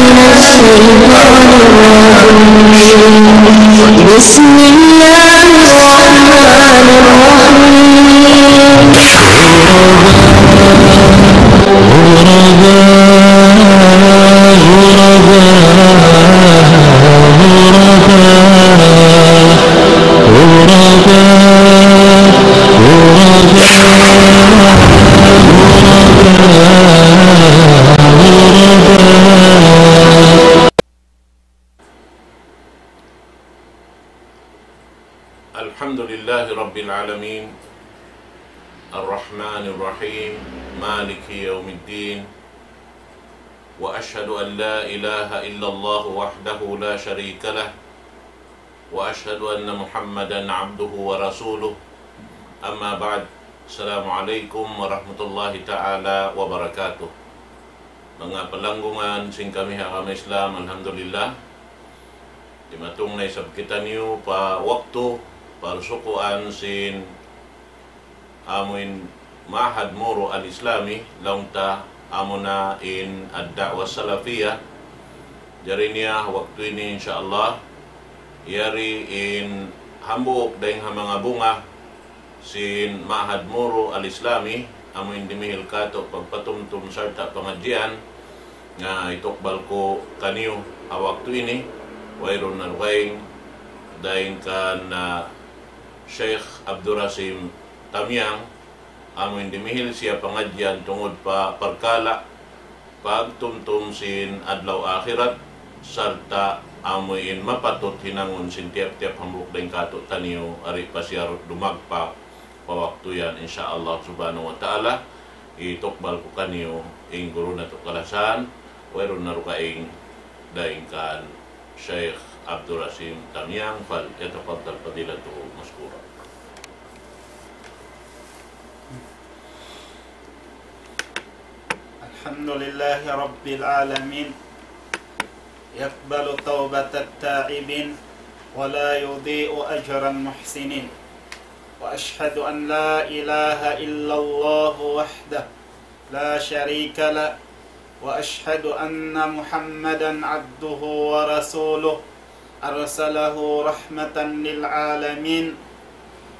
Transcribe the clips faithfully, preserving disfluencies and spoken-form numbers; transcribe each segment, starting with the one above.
الشيطان الرجيم. بسم الله الرحمن الرحيم. الحمد لله رب العالمين. الرحمن الرحيم. مالك يوم الدين. وأشهد أن لا إله إلا الله وحده لا شريك له. وأشهد أن محمدا عبده ورسوله. أما بعد. السلام عليكم ورحمة الله تعالى وبركاته. Manga palanggungan sin kami ha agama Islam, alhamdulillah. Dimatung na isab kitaniyu pa waktu parsukuan sin amuin Ma'had Muru Al-Islami, laung ta amuna in Ad-Da'wah Salafiyah. Jari niya waktu ini, insya Allah, yari in hambuuk dayn ha manga bunga sin Ma'had Muru Al-Islami, amuin dimihil katu' pagpatumtum sarta' pangadjian, nga itukbal ku kaniyu ha waktu ini, wayruun na dugaing dayn kan, ah, Sheikh Abdurasim Tamiang, amuin dimihil siya pangadjian tungud pa parkala' pagtumtum sin adlaw akhirat, sarta' amuin mapatut hinangun sin tiyap-tiyap hambuuk dayn katu'taniyu, ari pa siya dumagpak pa waktu yan, insya Allah subhanahu wa ta'ala, itukbal ku kaniyu in guru natu' kalasahan, wayruun na dugaing dayn kan Sheikh Abdurasim Tamiang, فليتفضل فضيلته مشكورا. الحمد لله رب العالمين، يقبل توبة التائبين ولا يضيع أجر المحسنين. وأشهد أن لا إله إلا الله وحده لا شريك له، وأشهد أن محمدا عبده ورسوله، أرسله رحمة للعالمين،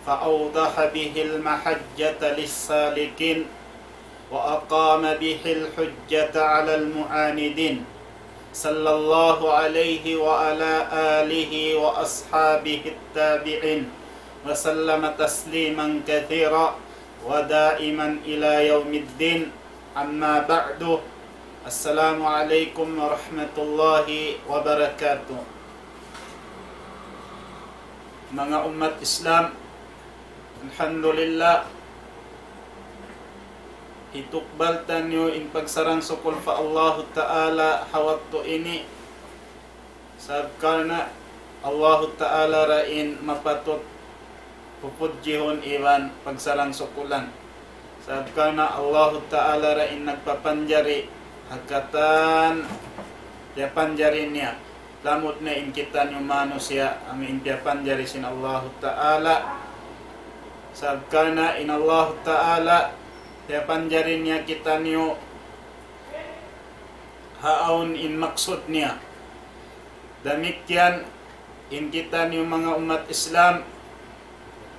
فأوضح به المحجة للسالكين، وأقام به الحجة على المعاندين، صلى الله عليه وعلى آله وأصحابه التابعين، وسلم تسليما كثيرا، ودائما إلى يوم الدين. أما بعد. السلام عليكم ورحمة الله وبركاته. Manga ummat Islam, alhamdulillah, hitukbal taniyu in pagsarang-sukul pa Allahu Ta'ala ha waktu ini. Sabab karna' Allahu Ta'ala ra in mapatut pupudjihun iban pagsarang-sukulan. Sabab karna' Allahu Ta'ala ra in nagpapanjari ha katan piyapanjari niya. Lamud na in kitaniyu manusiya' amu in piyapanjari sin Allahu Ta'ala. Sabab karna' in Allahu Ta'ala piyapanjari niya kitaniyu ha awn in maksud niya. Damikkiyan in kitaniyu manga ummat Islam,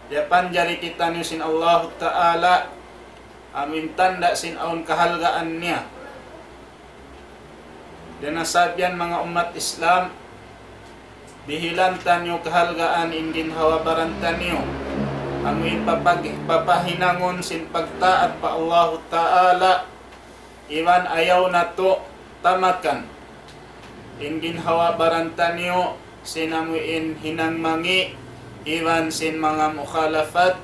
piyapanjari kitaniyu sin Allahu Ta'ala, amu in tanda' sin awn kahalgaan niya. Dayn ha sabab yan manga ummat Islam, dihilan taniyu kahalgaan in ginhawa-baran taniyu, amu in papag-, papahinangun sin pagtaat pa Allahu Ta'ala, iban ayaw natu' tamakan in ginhawa-baran taniyu sin amu in hinang mangi' iban sin manga mukhalafat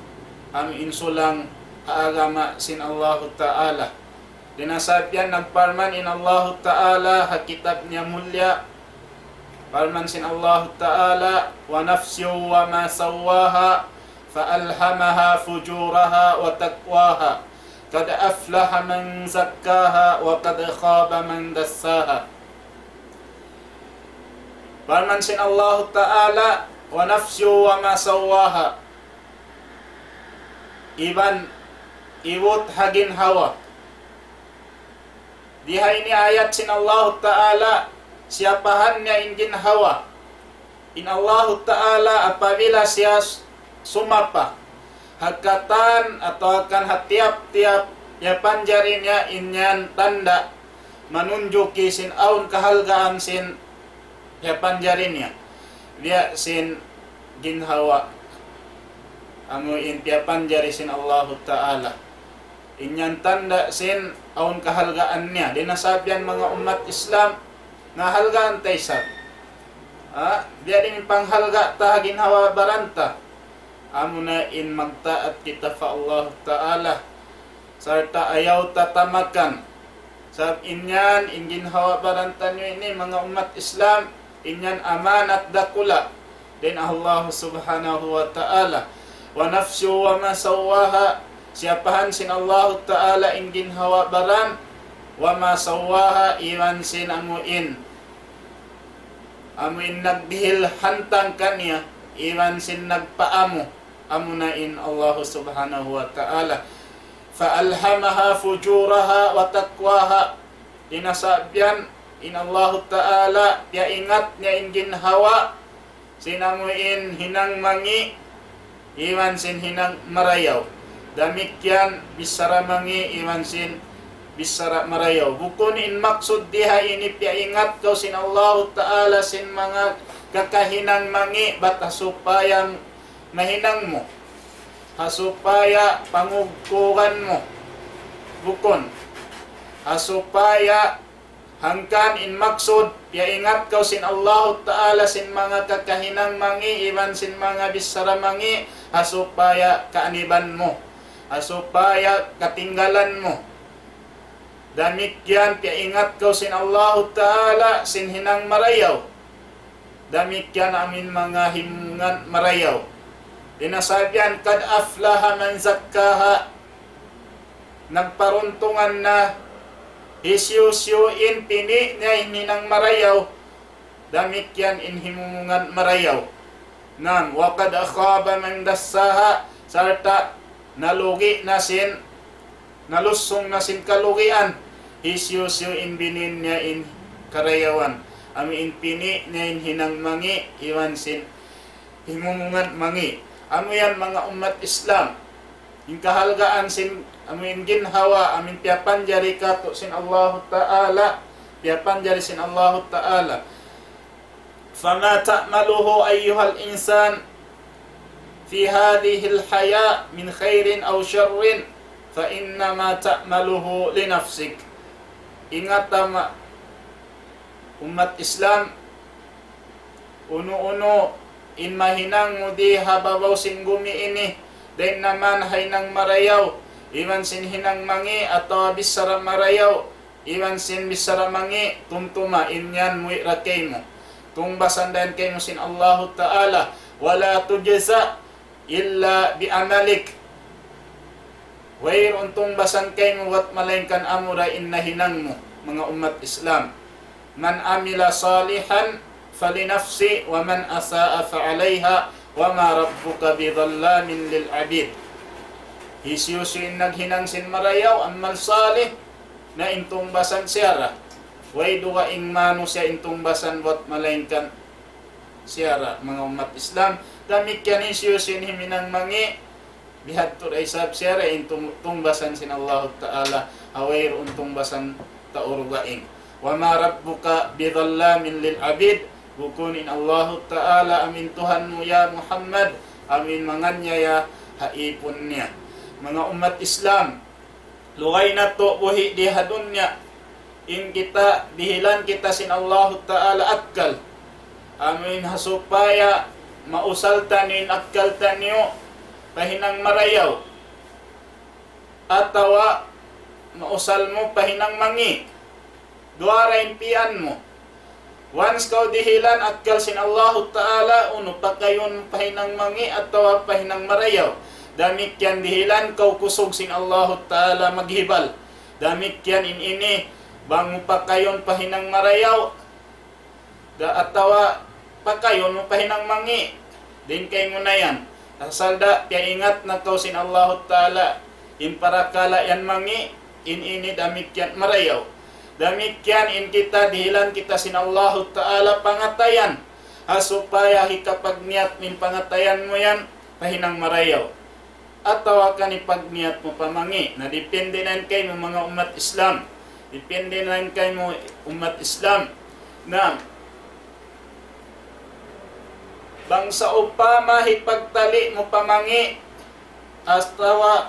amu in sulang ha agama sin Allahu Ta'ala. Dayn ha sabab yan nagparman in Allahu Ta'ala ha kitab niya mulya, parman sin Allahu Ta'ala, ونفس وما سواها فألهمها فجورها وتقواها قد أفلح من زكاها وقد خاب من دساها. Parman sin Allahu Ta'ala, ونفس وما سواها. Iban iwut ha ginhawa. Di ha ini ayat sin Allahu Ta'ala, siyapahan niya in ginhawa. In Allahu Ta'ala apabila siya s-, sumapa ha katan atawa kan ha tiyap-tiyap piyapanjari niya, in yan tanda' manunjuki sin awn kahalgaan sin piyapanjari niya. Biya' sin ginhawa amu in piyapanjari sin Allahu Ta'ala. In yan tanda' sin awn kahalgaan niya. Di' na sabab yan manga ummat Islam, nahalgaan ta isab. Ha? Biya' diin in panghalga' ta ha ginhawa-baran ta. Amuna in magtaat kita pa Allah Ta'ala. Sarta' ayaw ta tamakan. Sabab in yan, in ginhawa-baran taniyu ini, manga ummat Islam, in yan amanat dakula' dayn Allah Subhanahu wa Ta'ala. وَنَفْسٍ وَمَا سَوَّاهَا, siyapahan sin Allah Ta'ala in ginhawa-baran, وَمَا سَوَّاهَا, iban sin amu in, amu in nagdihil hantang kaniya, iban sin nagpaamu, amuna in Allah Subhanahu wa Ta'ala. فَأَلْهَمَهَا فُجُورَهَا وَتَقْوَاهَا. Di' na sabab yan, in Allahu Ta'ala, piyaingat niya in ginhawa sin amu in hinang mangi', iban sin hinang marayaw. Damikkiyan bichara mangi' iban sin bichara marayaw. Bukun in maksud di ha ini piyaingat kaw sin Allahu Ta'ala sin manga kakahinang mangi', bat ha supaya mahinang mu, ha supaya pangugkugan mu. Bukun. Ha supaya hangkan in maksud, piyaingat kaw sin Allahu Ta'ala sin manga kakahinang mangi' iban sin manga bichara mangi', ha supaya kaaniban mu, ha supaya katinggalan mu. Damikkiyan piyaingat kaw sin Allahu Ta'ala sin hinang marayaw. Damikkiyan amu in manga himumungan marayaw. Di' na sabab yan, قَدْ أَفْلَحَ مَنْ زَكَّاهَا. Nagparuntungan na hisiyu-siyu in pini' niya in hinang marayaw. Damikkiyan in himumungan marayaw. Naam, وَقَدْ خَابَ مَنْ دَسَّاهَا. Sarta' nalugi na sin, nalusung na sin kalugian hisiyu-siyu in binin niya in karayawan. Amu in pini' niya in hinang mangi' iban sin himumungan mangi'. Amu yan manga ummat Islam. In kahalgaan sin, amu in ginhawa, amu in piyapanjari katu' sin Allahu Ta'ala, piyapanjari sin Allahu Ta'ala. فَمَا تَعْمَلُهُ أَيُّهَا الْإِنْسَانُ فِي هَذِهِ الْحَيَاةِ مِنْ خَيْرٍ أَوْ شَرٍّ فَإِنَّمَا تَعْمَلُهُ لِنَفْسِكَ. Ingat tama, ummat Islam, unu-unu in mahinang mu di ha babaw sin gumi ini, dayn naman ha hinang marayaw, iban sin hinang mangi' atawa bichara marayaw, iban sin bichara mangi', tumtuma in yan muwi' da kaymu. Tungbasan da yan kaymu sin Allahu Ta'ala. وَلَا تُجْزَى إِلَّا بِعَمَلِكَ. Wayruun tungbasan kaymu bat malaingkan amura in nahinang mu, manga ummat Islam. مَنْ عَمِلَ صَالِحًا فَلِنَفْسِهِ وَمَنْ أَسَاءَ فَعَلَيْهَا وَمَا رَبُّكَ بِظَلَّامٍ لِلْعَبِيدِ. Hisiyu-siyu in naghinang sin marayaw, amal salih, na in tungbasan siya ra. Way dugaing manusiya' in tungbasan bat malaingkan siya ra, manga ummat Islam. Damikkiyan hisiyu-siyu in himinang mangi', bihadtu da isab siya ra in tung-, tungbasan sin Allahu Ta'ala, ha wayruun tungbasan tau dugaing. وَمَا رَبُّكَ بِظَلَّامٍ لِلْعَبِيدِ. Bukun in Allahu Ta'ala amu in Tuhan mu ya Muhammad, amu in manganiyaya ha īpun niya. Manga ummat Islam, lugay natu' buhi' di ha dunya, in kita, dihilan kita sin Allahu Ta'ala akkal. Amu in ha supaya mausal taniyu in akkal taniyu pa hinang marayaw. Atawa mausal mu pa hinang mangi'. Duwa ra in piyaan mu. Once kaw dihilan akkal sin Allahu Ta'ala, unu, pakayun pa hinang mangi' atawa pa hinang marayaw. Damikkiyan dihilan kaw kusug sin Allahu Ta'ala maghibal. Damikkiyan in ini, bang mu pakayun pa hinang marayaw, da atawa pakayun mu pa hinang mangi'. Dayn kaymu na yan. Asal da, piyaingat na kaw sin Allahu Ta'ala, in parakala' yan mangi', in ini damikkiyan marayaw. Damikkiyan in kita dihilan kita sin Allahu Ta'ala pangatayan. Ha supaya hikapagniyat in pangatayan mu yan, pa hinang marayaw. Atawa kan hipagniyat mu pa mangi'. Na depende na yan kaymu manga ummat Islam. Depende na yan kaymu ummat Islam. Na bang sawpama hipagtali' mu pa mangi', atawa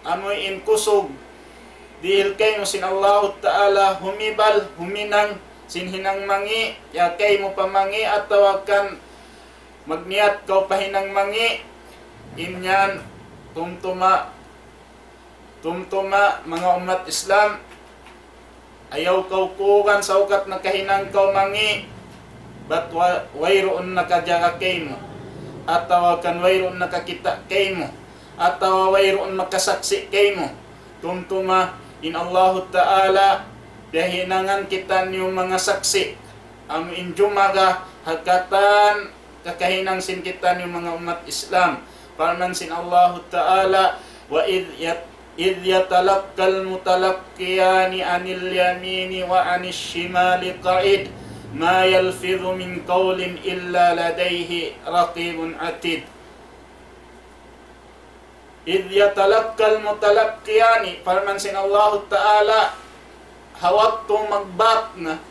amu in kusug, dihil kaymu sin Allahu Ta'ala humibal, huminang sin hinang mangi', ya kaymu pa mangi', atawa kan magniyat kaw pa hinang mangi', in yan tumtuma, tumtuma manga ummat Islam, ayaw kaw kuugan sawkat nakahinang kaw mangi', bat wa-, wayruun nakajaga kaymu, atawa kan wayruun nakakita' kaymu, atawa wayruun makasaksi' kaymu. Tumtuma in Allahu Ta'ala piyahinangan kitaniyu manga saksi', amu in jumaga ha katan kakahinang sin kitaniyu manga ummat Islam. Parman sin Allahu Ta'ala, وإذ يت-، إذ يتلقى المتلقيان عن اليمين وعن الشمال قعيد ما يلفظ من قول إلا لديه رقيب عتيد. إذ يتلقى المتلقيان, parman sin Allahu Ta'ala, ha waktu magbat na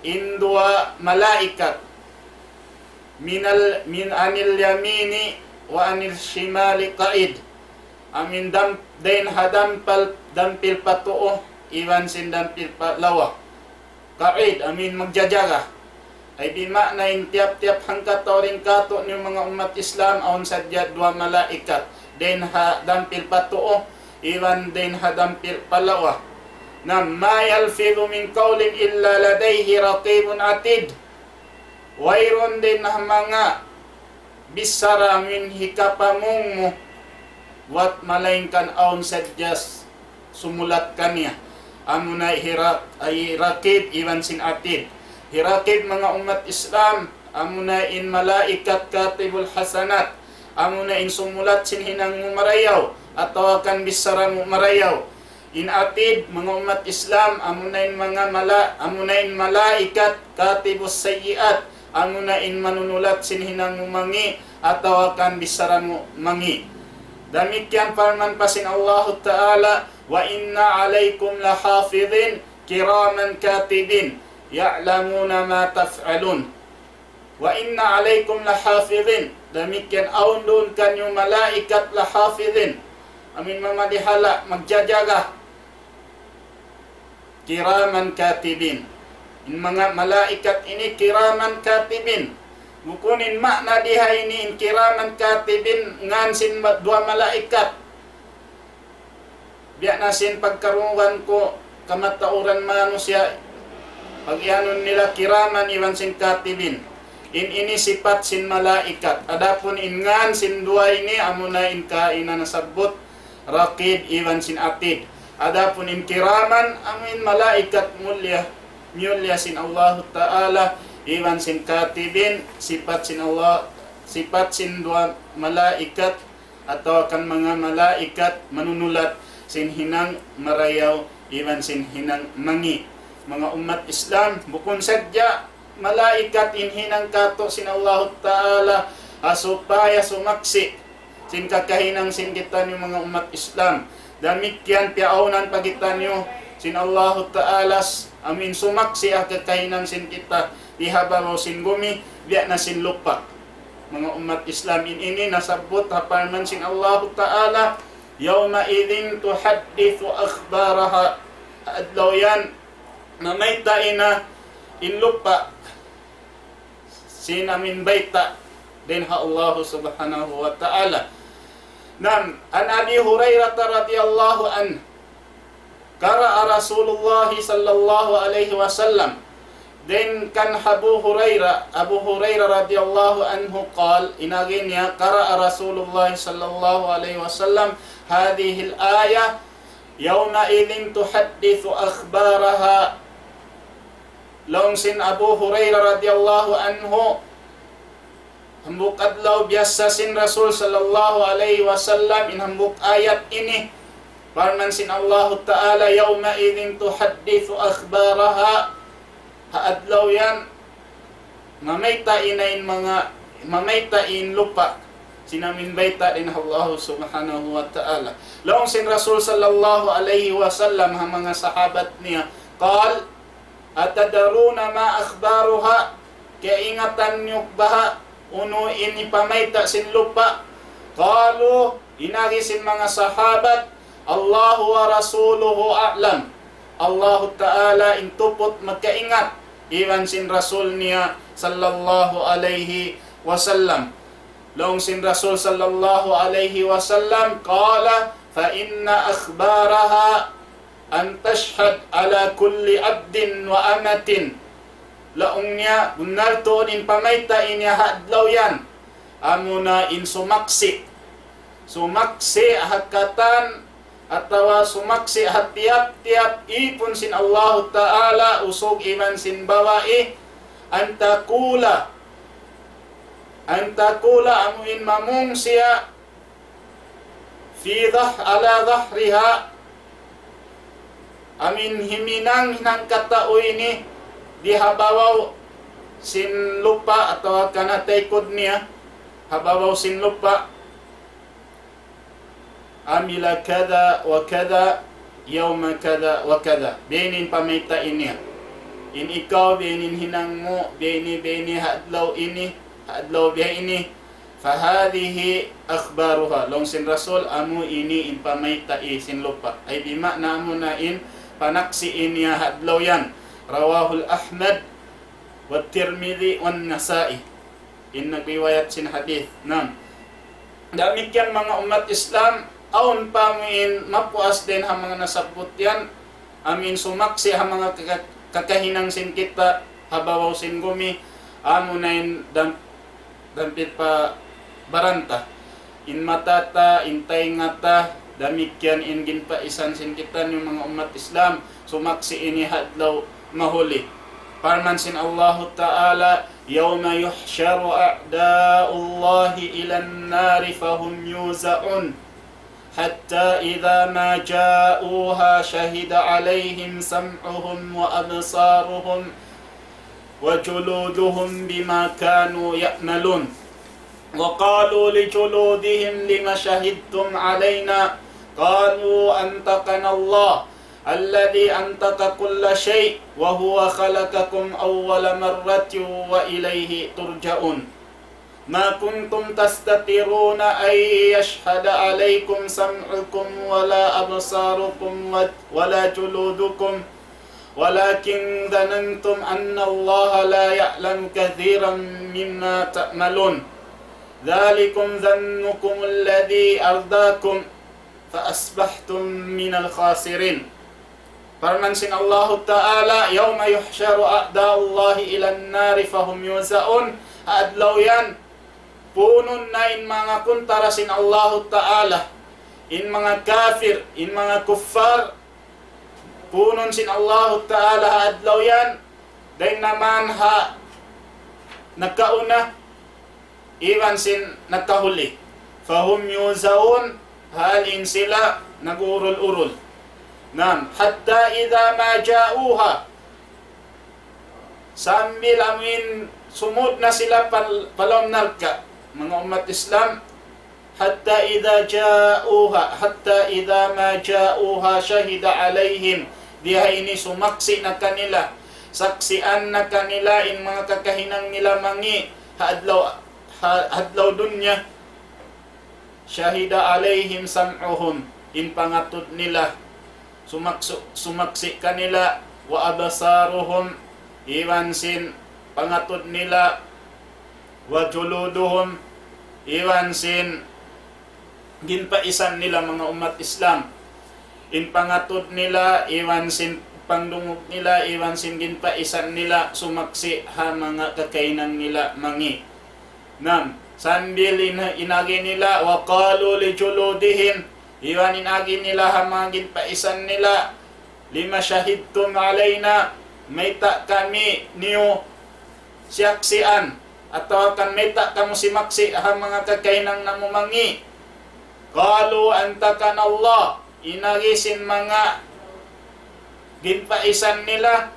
in duwa malaikat, من ال-، من عن اليمين وعن الشمال قعيد. Amu in dam-, dayn ha dampal-, dampil pa tuu, iban sin dampil pa lawa. Qa'id, amu in magjajaga. Ay bima'na in tiyap-tiyap hangkatau dayn kātu'niyu manga ummat Islam, awn sadja duwa malaikat. Dayn ha dampil pa tuu, iban dayn ha dampil pa lawa. Na, ما يلفظ من قول إلا لديه رقيب عتيد. Wayruun dayn ha manga bichara amu in hikapamung mu, buwat malaingkan awn sadja s-, sumulat kaniya. Amuna hi Ra-, hi Raqib iban sin Atid. Hi Raqib manga ummat Islam, amuna in malaikat katibul hasanat, amuna in sumulat sin hinang mu marayaw, atawa kan bichara mu marayaw. In Atid, manga ummat Islam, amuna in manga mala-, amuna in malaikat katibus sayyiat, amuna in manunulat sin hinang mu mangi', atawa kan bichara mu mangi'. Damikkiyan parman pa sin Allahu Ta'ala, وإن عليكم لحافظين كراما كاتبين يعلمون ما تفعلون. وإن عليكم لحافظين. Damikkiyan awn duun kaniyu malaikat lahafidhin. Amu in mamadihala, magjajaga. Kiraman katibin. In manga malaikat ini kiraman katibin. Bukun in ma'na diha ini in kiraman katibin ngan sin ma-, duwa malaikat. Biya' na sin pagkarungugan ku kamatauran manusiya', pag-iyanun nila kiraman iban sin katibin. In ini sipat sin malaikat. Adapun in ngan sin duwa ini, amuna in kaina nasabbut, Raqib iban sin Atid. Adapun in kiraman, amu in malaikat mulliya, miyulliya sin Allahu Ta'ala, iban sin katibin, sipat sin Allah, sipat sin duwa malaikat, atawa kan manga malaikat manunulat sin hinang marayaw iban sin hinang mangi'. Manga ummat Islam, bukun sadja malaikat in hinang kātu' sin Allahu Ta'ala, ha supaya sumaksi' sin kakahinang sin kitaniyu manga ummat Islam. Damikkiyan piyaawnan pa kitaniyu sin Allahu Ta'ala s-, amu in sumaksi' ha kakahinang sin kita di ha babaw sin bumi, biya' na sin lupa'. Manga ummat Islam, in ini nasabbut ha parman sin Allahu Ta'ala, يومئذ تحدث أخبارها. Adlaw yan, mamayta' na in lupa' sin amu in bayta' dayn ha Allahu Subhanahu wa Ta'ala. Naam, عن أبي هريرة رضي الله عنه قرأ رسول الله صلى الله عليه وسلم. Dayn kan Abu Hurairah, Abu Hurairah radiyallahu anhu قال, in agi niya, قرأ رسول الله صلى الله عليه وسلم هذه الآية، يومئذ تحدث أخبارها. Laung sin Abu Hurairah radiyallahu anhu, hambuuk adlaw biyassa sin Rasul sallallahu alayhi wasallam in hambuuk ayat ini. Parman sin Allahu Ta'ala, يومئذ تحدث أخبارها. Ha adlaw yan, mamayta' in manga, mamayta' in lupa'. Sin amu in bayta' dayn ha Allah Subhanahu wa Ta'ala. Laung sin Rasul sallallahu alayhi wasallam ha manga sahabat niya, قال: أتدرون ما أخبارها؟ Kaingatan niyu baha' unu in hipamayta' sin lupa'? قالوا, in agi sin manga sahabat, الله ورسوله أعلم. Allahu Ta'ala in tuput makaingat, iban sin Rasul niya sallallahu alayhi wasallam. Laung sin Rasul sallallahu alayhi wasallam, قال: فإن أخبارها أن تشهد على كل عبد وأمة. Laung niya, bunnal tuud in pamayta' niya ha adlaw yan, amuna in sumaksi'. Sumaksi' ha katan atawa sumaksi' ha tiyap-tiyap īpun sin Allahu Ta'ala, usug iban sin babai, أن تقول، أن تقول, amu in mamung siya, في ظه-، على ظهرها, amu in himinang hinang katau ini di ha babaw sin lupa' atawa kan ha taykud niya, ha babaw sin lupa', عمل كذا وكذا يوم كذا وكذا. Biya' ini in pamayta' niya. In ikaw, biya' ini in hinang mu, biya' ini, biya' ini ha adlaw ini, ha adlaw biya' ini. فهذه أخبارها. Laung sin Rasul, amu ini in pamayta' sin lupa'. Ay bima'na amuna in panaksi' niya ha adlaw yan. رواه أحمد والترمذي والنسائي. In nagriwayat sin hadith. Naam. Damikkiyan manga ummat Islam, awn pa amu in mapuas dayn ha manga nasabbut yan, amu in sumaksi' ha manga kaka-, kakahinang sin kita, ha babaw sin gumi, amuna in dam-, dampit pa baran ta. In mata ta, in taynga ta, damikkiyan in ginpaisan sin kitaniyu manga ummat Islam, sumaksi' ini ha adlaw mahuli. Parman sin Allahu Ta'ala, يوم يحشر أعداء الله إلى النار فهم يوزعون. حتى إذا ما جاءوها شهد عليهم سمعهم وأبصارهم وجلودهم بما كانوا يعملون. وقالوا لجلودهم لم شهدتم علينا؟ قالوا أنطقنا الله الذي أنطق كل شيء وهو خلقكم أول مرة وإليه ترجعون. ما كنتم تستترون أن يشهد عليكم سمعكم ولا أبصاركم و-، ولا جلودكم ولكن ظننتم أن الله لا يعلم كثيرا مما تعملون. ذلكم ظنكم الذي أرداكم فأصبحتم من الخاسرين. Parman sin Allahu Ta'ala, يوم يحشر أعداء الله إلى النار فهم يوزعون. Ha adlaw yan, punun na in manga kuntara sin Allahu Ta'ala, in manga kafir, in manga kuffar, punun sin Allahu Ta'ala ha adlaw yan, dayn naman ha nakauna, iban sin nakahuli. فهم يوزعون, hal in sila nag-urul-urul. Naam, حتى إذا ما جاءوها. Sambil amu in sumud na sila pal-, pa lawm narka', manga ummat Islam, حتى إذا جاءوها، حتى إذا ما جاءوها شهد عليهم. Di ha ini sumaksi' na kanila, saksian na kanila in manga kakahinang nila mangi' ha adlaw, ha, adlaw dunya. شهد عليهم سمعهم, in pangatud nila, sumaksu-, sumaksi' kanila, وأبصارهم, iban sin pangatud nila, وجلودهم, iban sin ginpaisan nila manga ummat Islam. In pangatud nila, iban sin pangdungug nila, iban sin ginpaisan nila, sumaksi' ha manga kakahinang nila mangi'. Naam, sambil in-, in agi nila, وقالوا لجلودهم, iban in agi nila ha manga ginpaisan nila, لم شهدتم علينا, mayta' kami niyu siyaksian, atawa kan mayta' kamu simaksi' ha manga kakahinang namu' mangi'. قالوا أنطقنا الله. In agi sin manga ginpaisan nila,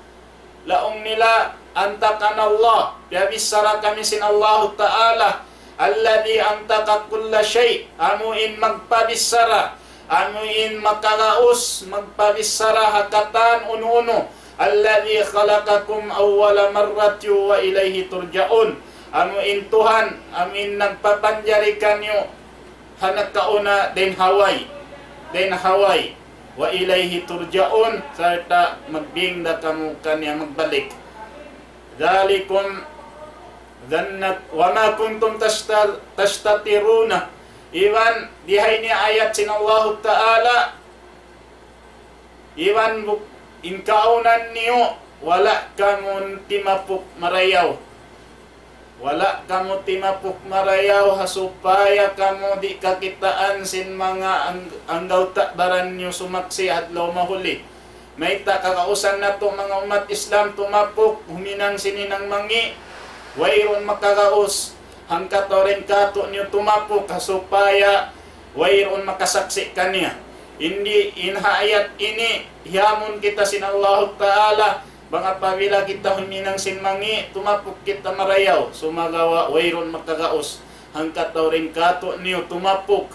laung nila, أنطقنا الله, piyabichara kami sin Allahu Ta'ala, الذي أنطق كل شيء, amu in magpabichara, amu in makagaus magpabichara ha katan unu-unu, الذي خلقكم أول مرة وإليه ترجعون, amu in Tuhan, amu in nagpapanjari kaniyu ha nakauna dayn ha way, dayn ha way, وإليه ترجعون, sarta' magbing da kamu kaniya magbalik. ذلكم ظنك وما كنتم تشت-, تستترون. Iban, di ha ini ayat sin Allahu Ta'ala, iban bu-, in kaunan niyu, wala' kamu timapuk marayaw. Wala' kamu timapuk marayaw ha supaya kamu di' kakitaan sin manga ang-, anggawta' baran niyu sumaksi' adlaw mahuli. Mayta' kagausan natu' manga ummat Islam tumapuk, huminang sin hinang mangi', wayruun makagaus. Hangkatau dayn kātu'niyu tumapuk, ha supaya wayruun makasaksi' kaniya. Indi in ha ayat ini, hiyamun kita sin Allahu Ta'ala, bang apabila kita huminang sin mangi', tumapuk kita marayaw, sumagawa' wayruun makagaus. Hangkatau dayn kātu'niyu tumapuk,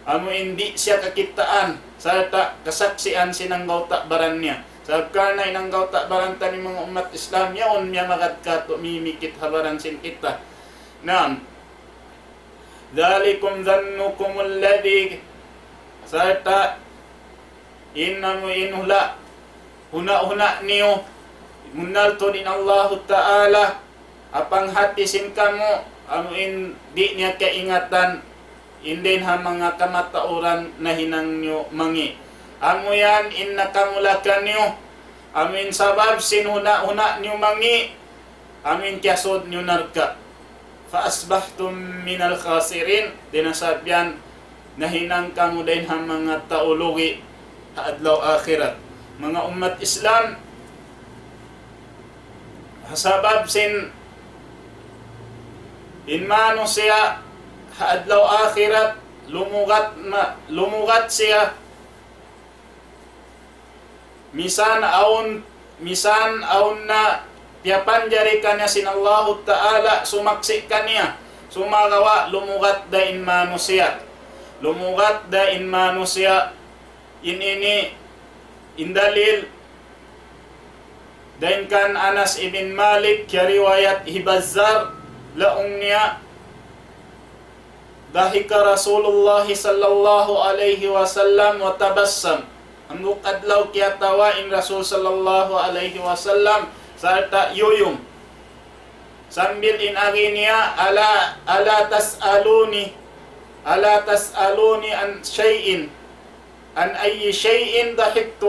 amu in di' siya kakitaan, sarta' kasaksian sin anggawta' baran niya. Sabab karna' in anggawta' baran taniyu manga ummat Islam, yaun miyamagad kātu' mimikit ha baran sin kita. Naam. ذلكم ظنكم الذي, sarta' in amu in hula', huna'-huna' niyu, bunnal tuud in Allahu Ta'ala, ha panghati sin kamu, amu in di' niya kaingatan, in dayn ha manga kamatauran nahinang niyu mangi'. Amu yan in nakamula kaniyu, amu in sabab sin huna'-huna' niyu mangi', amu in kiyasud niyu narka'. فأصبحتم من الخاسرين, dayn ha sabab yan, nahinang kamu dayn ha manga tau lugi' ha adlaw akhirat. Manga ummat Islam, ha sabab sin in manusiya' ha adlaw akhirat, lumugat ma-, lumugat siya, misan awn, misan awn na piyapanjari kaniya sin Allahu Ta'ala, sumaksi' kaniya, sumagawa' lumugat da in manusiya'. Lumugat da in manusiya'. In ini, in dalil, dayn kan Anas ibn Malik, kiyariwayat hi Bazzar, laung niya, ضحك رسول الله صلى الله عليه وسلم وتبسم. Hambuuk adlaw kiyatawa in Rasul sallallahu alayhi wasallam, sarta' yuyum. Sambil in agi niya, ألا، ألا تسألوني، ألا تسألوني عن شيء، عن أي شيء ضحكت.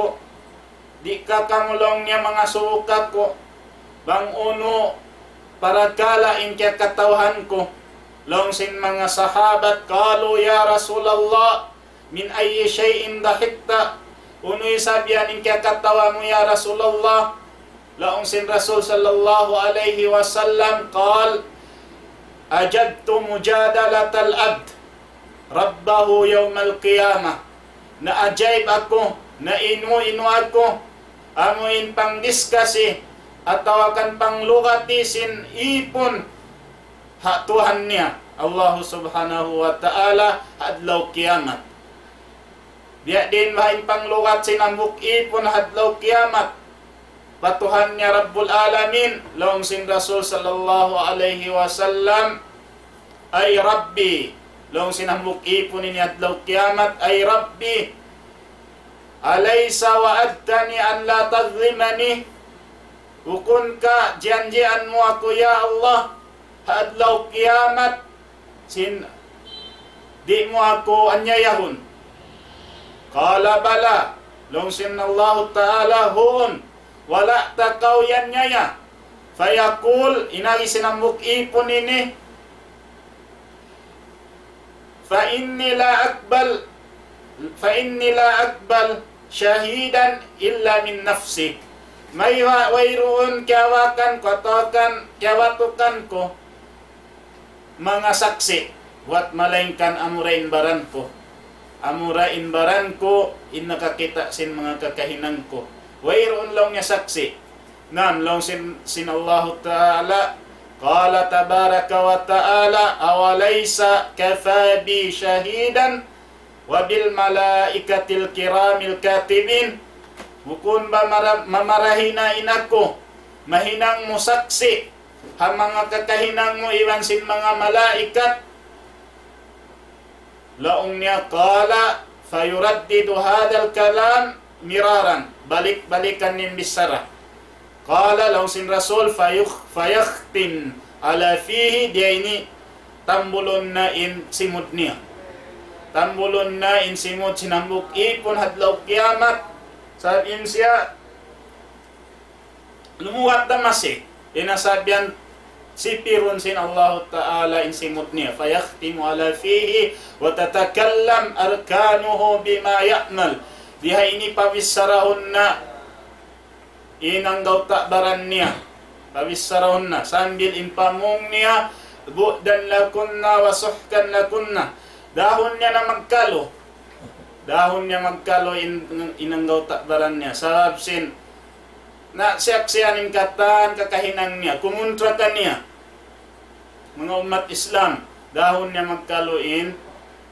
Di' ka kamu laung niya mangasubu kāku', bang unu parakala' in kiyakatawhan ku? Laung sin manga sahabat, قالوا يا رسول الله من أي شيء ضحكت؟ Unu isab yan in kiyakatawa mu, ya Rasulullah? Laung sin Rasul sallallahu alayhi wasallam, قال: أعجبت مجادلة العبد ربه يوم القيامة. Naajaib aku, nainu-inu aku, amu in pangdiskasi atawa kan panglugati sin īpun ha Tuhan niya, Allahu Subhanahu wa Ta'ala, ha adlaw kiyamat. Biya' diin baha' in panglugat sin hambuuk īpun ha adlaw kiyamat pa Tuhan niya Rabbul Alamin, laung sin Rasul sallallahu alayhi wasallam, أي ربي, laung sin hambuuk īpun ini ha adlaw kiyamat, أي ربي، أليس وعدتني أن لا تظلمني؟ Bukun ka janjian mu aku, ya Allah, ha adlaw kiyamat, sin di' mu aku anyayahun? قال: بلى, laung sin Allahu Ta'ala, huun, wala' ta kaw iyanyaya. فيقول, in agi sin hambuuk īpun ini, فإني لا أقبل، فإني لا أقبل شهيدا إلا من نفسي. Way-, wayruun kiyawakan ku atawa kan kiyawatukan ku manga saksi', buwat malaingkan amura in baran ku. Amura in baran ku, in nakakita' sin manga kakahinang ku. Wayruun laung niya saksi'. Naam, laung sin, sin Allahu Ta'ala, قال تبارك وتعالى: أوليس كفى بي شهيدا وبالملائكة الكرام الكاتبين. Bukun ba mara-, mamarahi na in aku, mahinang mu saksi', ha manga kakahinang mu iban sin manga malaikat? Laung niya, قال فيردد هذا الكلام مرارا. Balik-balikan niya in bichara. قال, laung sin Rasul, فيخ-، فيختم على فيه, di ha ini tambulun na in simud niya. Tambulun na in simud sin hambuuk ipun ha adlaw kiyamat. Sabab in siya lumuwat da masi. Di' na sabab yan sipirun sin Allahu Ta'ala in simud niya. فيختم على فيه وتتكلم أركانه بما يأمل. Di ha ini pabichara na in anggawta' baran niya. Pabichara na sambil in pamung niya, بعدا لكن وسحقا لكن. Dahun niya na magkalu. Dahun niya magkalu in, in anggawta' baran niya. Sabab sin na siyaksian in katan kakahinang niya, kumuntra kaniya. Manga ummat Islam, dahun niya magkalu in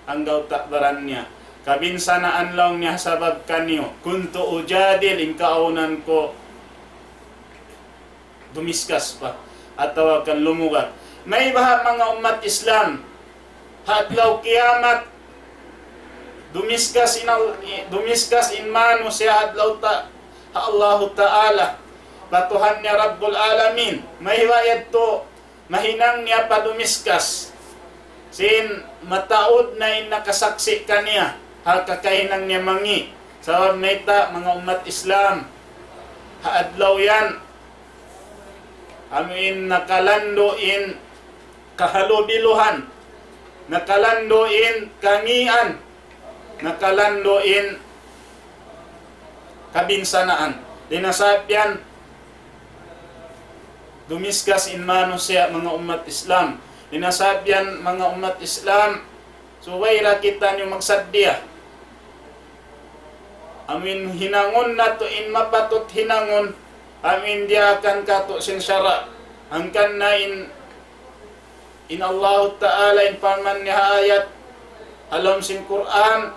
anggawta' baran niya. Kabinsanaan laung niya sabab kaniyu. كنت أجادل, in kaawnan ku dumiskas pa atawa kan lumugat. Mayta' baha' manga ummat Islam, ha adlaw kiyamat, dumiskas in Al-, dumiskas in manusiya' ha adlaw ta-, ha Allahu Ta'ala, pa Tuhan niya Rabbul Alamin. Mayta' baha' yadtu mahinang niya pa dumiskas sin mataud na in nakasaksi' kaniya ha kakahinang niya mangi'. Sabab mayta', manga ummat Islam, ha adlaw yan, amu in nakalandu' in kahalubiluhan, nakalandu' in kangian, nakalandu' in kabinsanaan. Di' na sabab yan dumiskas in manusiya', manga ummat Islam. Di' na sabab yan, manga ummat Islam, subay da kitaniyu magsaddiya. Amu in hinangun natu' in mapatut hinangun, amu in diyaakan katu' sin sara'. Hangkan na in, in Allahu Ta'ala in parman niya ha ayat ha lawm sin Qur'an,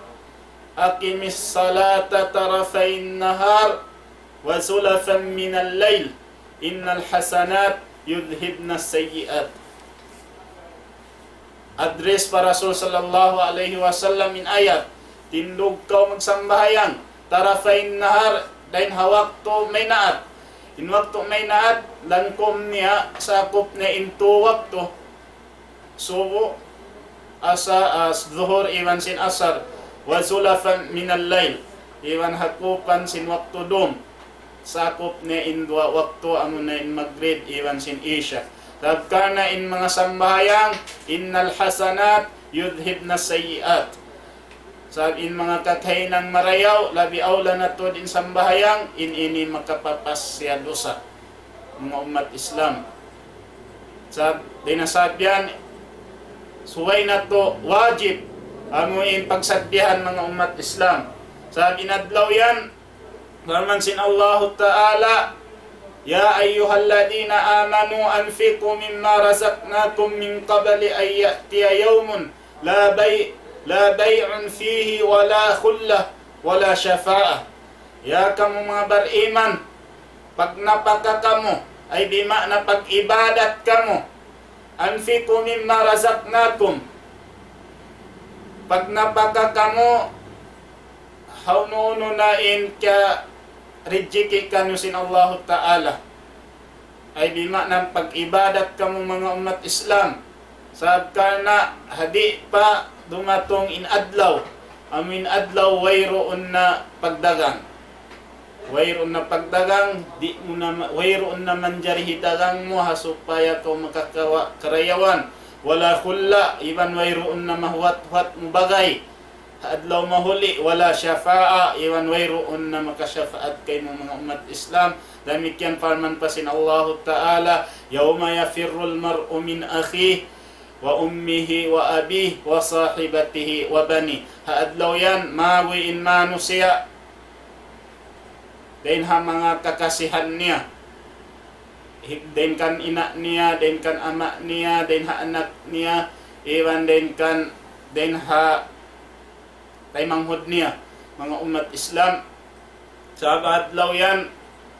أقم الصلاة طرفي النهار وزلفا من الليل إن الحسنات يذهبن السيئات. Address pa Rasul sallallahu alayhi wasallam in ayat, tindug kaw magsambahayang, طرفي النهار, dayn ha waktu maynaat. In waktu maynaat, langkum niya, sakup niya in tū waktu. Subu, asa-, as-, Zuhur iban sin Asar, وزلفا من الليل, iban hakupan sin waktu dum, sakup niya in duwa waktu, amuna in Magrib iban sin Isha. Sabab karna' in manga sambahayang, إن الحسنات يذهبن السيئات. Sabab in manga kakahinang marayaw, labi awla na tuud in sambahayang, in ini makapapas siya dusa. Manga ummat Islam. Sa-, di' na sabab yan, subay natu' wajib, amu in pagsaddihan, manga ummat Islam. Sabab in adlaw yan, parman sin Allahu Ta'ala, يا أيها الذين آمنوا أنفقوا مما رزقناكم من قبل أن يأتي يوم لا بيع، لا بيع فيه ولا خلة ولا شفاعة. Ya kamu manga bariman, pagnapaka kamu, ay bima'na pag-ibadat kamu. أنفقوا مما رزقناكم. Pagnapaka kamu, hawnu-hawnu na in kiyarijiki' kaniyu sin Allahu Ta'ala. Ay bima'na pag-ibadat kamu, manga ummat Islam. Sabab karna' ha di' pa dumatung in adlaw, amu in adlaw wayruun na pagdagang. Wayruun na pagdagang, di' mu na ma-, wayruun na manjari hidagang mu ha supaya kaw makakawa' karayawan. ولا خلة, iban wayruun na mahuwat-huwat mu bagay ha adlaw mahuli, ولا شفاعة, iban wayruun na makashafaat kaymu, manga ummat Islam. Damikkiyan parman pa sin Allahu Ta'ala, يوم يفر المرء من أخيه وأمه وأبيه وصاحبته وبنيه. Ha adlaw yan, mawi in manusiya' dayn ha manga kakasihan niya. Hi-, dayn kan ina' niya, dayn kan ama' niya, dayn ha anak niya, iban dayn kan, dayn ha taymanghud niya, manga ummat Islam. Sabab adlaw yan,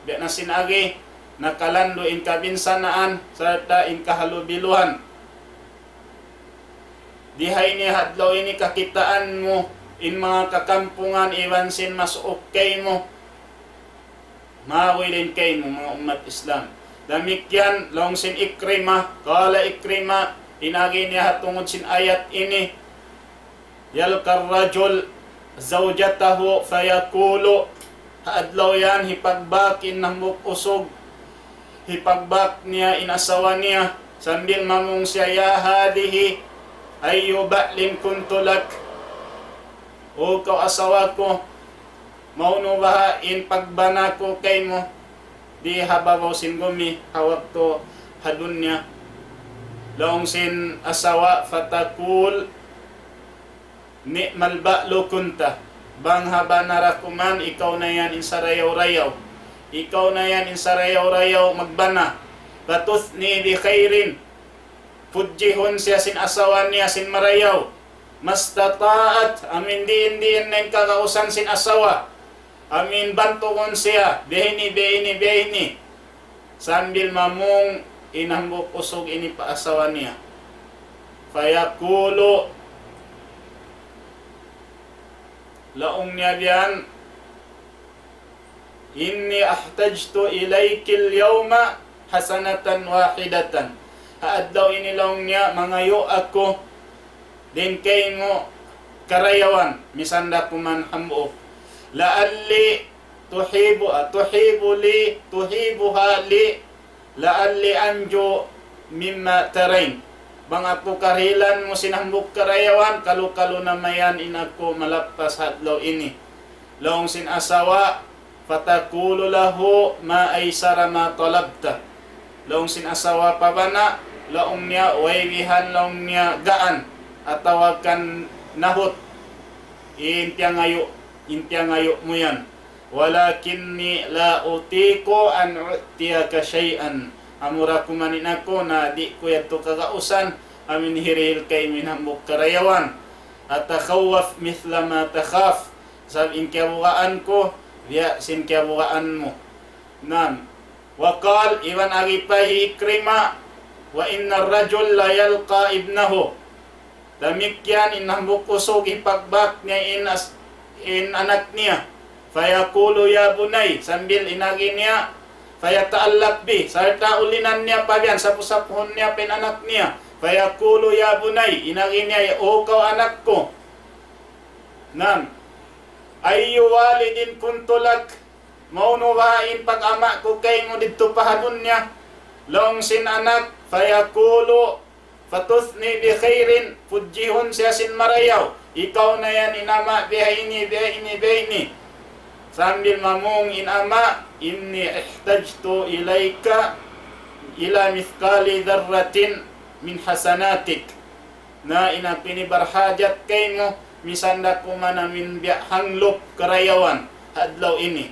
biya' na sin agi, nakalandu' in kabinsanaan, sarta' in kahalubiluhan. Di ha ini ha adlaw ini kakitaan mu, in manga kakampungan, iban sin mas okay mu, mawi dayn kaymu, manga ummat Islam. Damikkiyan, laung sin Ikrima, qala Ikrima, in agi niya ha tungud sin ayat ini, يلقى الرجل زوجته فيقول, ha adlaw yan, hipagbak in hambuuk usug, hipagbak niya in asawa niya, sambil mamung siya, يا هذه أي بعل كنت لك, O kaw asawa ku, maunu baha' in pagbana ku kaymu, di ha babaw sin gumi, ha waktu ha dunya. Laung sin asawa, فتقول نعم البعل كنت. Bang ha bana ra ku man, ikaw na yan in sarayaw-rayaw. Ikaw na yan in sarayaw-rayaw magbana. فتثني بخير. Pudjihun siya sin asawa niya sin marayaw. ما استطاعت, amuin diin-diin na in kagausan sin asawa. Amuin bantugun siya, biya' ini, biya' ini, biya' ini. Sambil mamung in hambuuk usug ini pa asawa niya. فيقول, laung niya biya' yan, إني احتجت إليك اليوم حسنة واحدة. Ha adlaw ini, laung niya, mangayu' aku dayn kaymu karayawan, misan da kuman hambuuk. لعلي تهيب، تهيب لي، تهيبها لي، لعلي أنجو مما ترين. Bang aku karihilan mu sin hambuuk karayawan, kalu-kalu na mayan in aku malappas ha adlaw ini. Laung sin asawa, فتقول له ما أيسر ما طلبت. Laung sin asawa pa bana, laung niya, way bihan, laung niya, gaan, atawa kan nahut, in piyangayu', in piyangayu' mu yan. ولكني لا أطيق أن أعطيك شيئا. Amura ku man in aku, na di' ku yadtu kagausan, amuin hirihil kaymu in hambuuk karayawan. أتخوف مثل ما تخاف. Sabab in kiyabugaan ku, biya' sin kiyabugaan mu. Naam. وقال, iban agi pa hi Ikrima, وإن الرجل ليلقى ابنه. Damikkiyan in hambuuk usug hipagbak niya in as-, in anak niya. فيقول يا بني, sambil in agi niya, فيتعلق به, sarta' ulinan niya pa biyan, sapu-sapuhun niya pa in anak niya. فيقول يا بني, in agi niya, O kaw anak ku. Naam. أي والد كنت لك, maunu baha' in pag-ama' ku kaymu didtu pa ha dunya. Laung sin anak, فيقول فتثني بخير, pudjihun siya sin marayaw. Ikaw na yan in ama', biya' ini, biya' ini, biya' ini. Sambil mamung in ama', إني احتجت إليك إلى مثقال ذرة من حسناتك. Na in aku ini barhajat kaymu, misan da kuman amuin biya' hanglup karayawan, ha adlaw ini.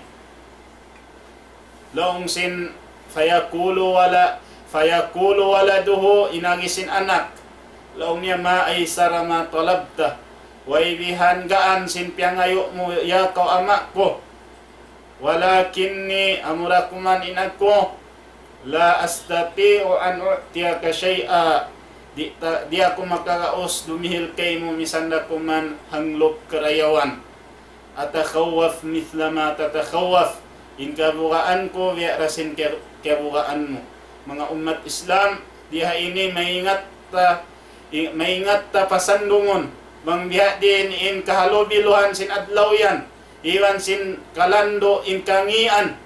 Laung sin, فيقول ولا-، فيقول ولده, in agi sin anak. Laung niya, ما أيسر ما طلبت. Way bihan gaan sin piyangayu' mu, ya kaw ama' ku. ولكني, amura kuman in aku, لا أستطيع أن أعطيك شيئا. Di' ta-, di' aku makagaus dumihil kaymu misan da kuman hanglup karayawan. أتخوف مثل ما تتخوف. In kabugaan ku, biya' da sin ke-, kabugaan mu. Manga ummat Islam, di ha ini maingat ta, i-, maingat ta pasandungun. Bang biya' diin in kahalubiluhan sin adlaw yan, iban sin kalandu' in kangīan.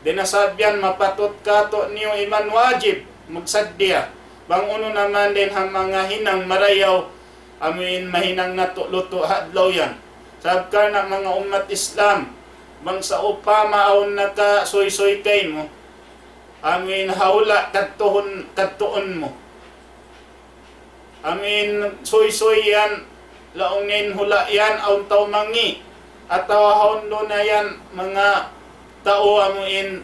Di' na sabab yan mapatut katu' niyu iban wajib magsaddiya. Bang unu na man dayn ha manga hinang marayaw, amuin mahinang natu' lutu' ha adlaw yan. Sabab karna' manga ummat Islam, bang sawpama awn nakasuysuy kaymu, amuin ha hula' kadtuun, kadtuun mu. Amin suysuy yan, laung in hula' yan, awn tau mangi', atawa awn duun na yan, manga tau amuin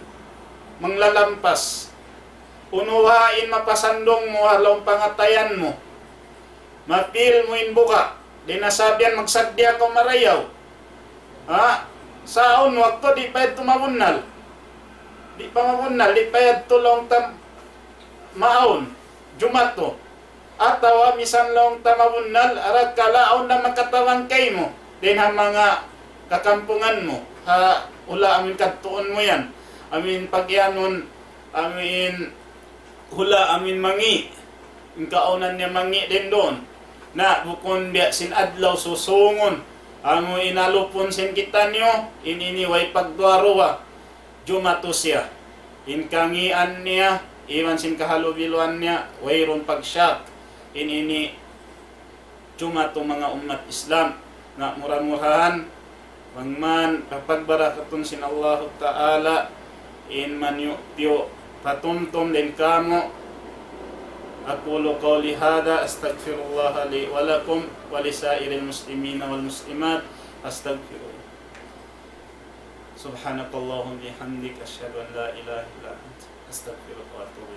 manglalampas. Unu ha in mapasandung mu ha lawm pangatayan mu. Mapil mu in buga', di' na sabiyan magsagdi' kaw marayaw. Ha? Sa' awn waktu di' pa yadtu mabunnal. Di' pa mabunnal, di' pa yadtu laung ta maawn. Jumatu. Atawa misan laung ta mabunnal, arakala' awn na makatabang kaymu. Dayn ha manga kakampungan mu. Ha hula' amin kadtuun mu yan. Amin pagiyanun, amin hula' amin mangi'. In kaunan niya mangi' dayn duun. Na bukun biya' sin adlaw susungun. Amu in alupun sin kitaniyu, in ini way pagduwa-ruwa. Jumatu siya. In kangian niya, iban sin kahalubiluan niya, wayruun pagshak. In ini jumatu manga ummat Islam. Na mura-murahan, bang man, kapagbarakatun sin Allahu Ta'ala, in maniyu-tiyu patumtum dayn kamu. أقول قولي هذا، أستغفر الله لي ولكم ولسائر المسلمين والمسلمات، أستغفروه. سبحانك اللهم وبحمدك، أشهد أن لا إله إلا أنت، أستغفرك وأتوب إليك.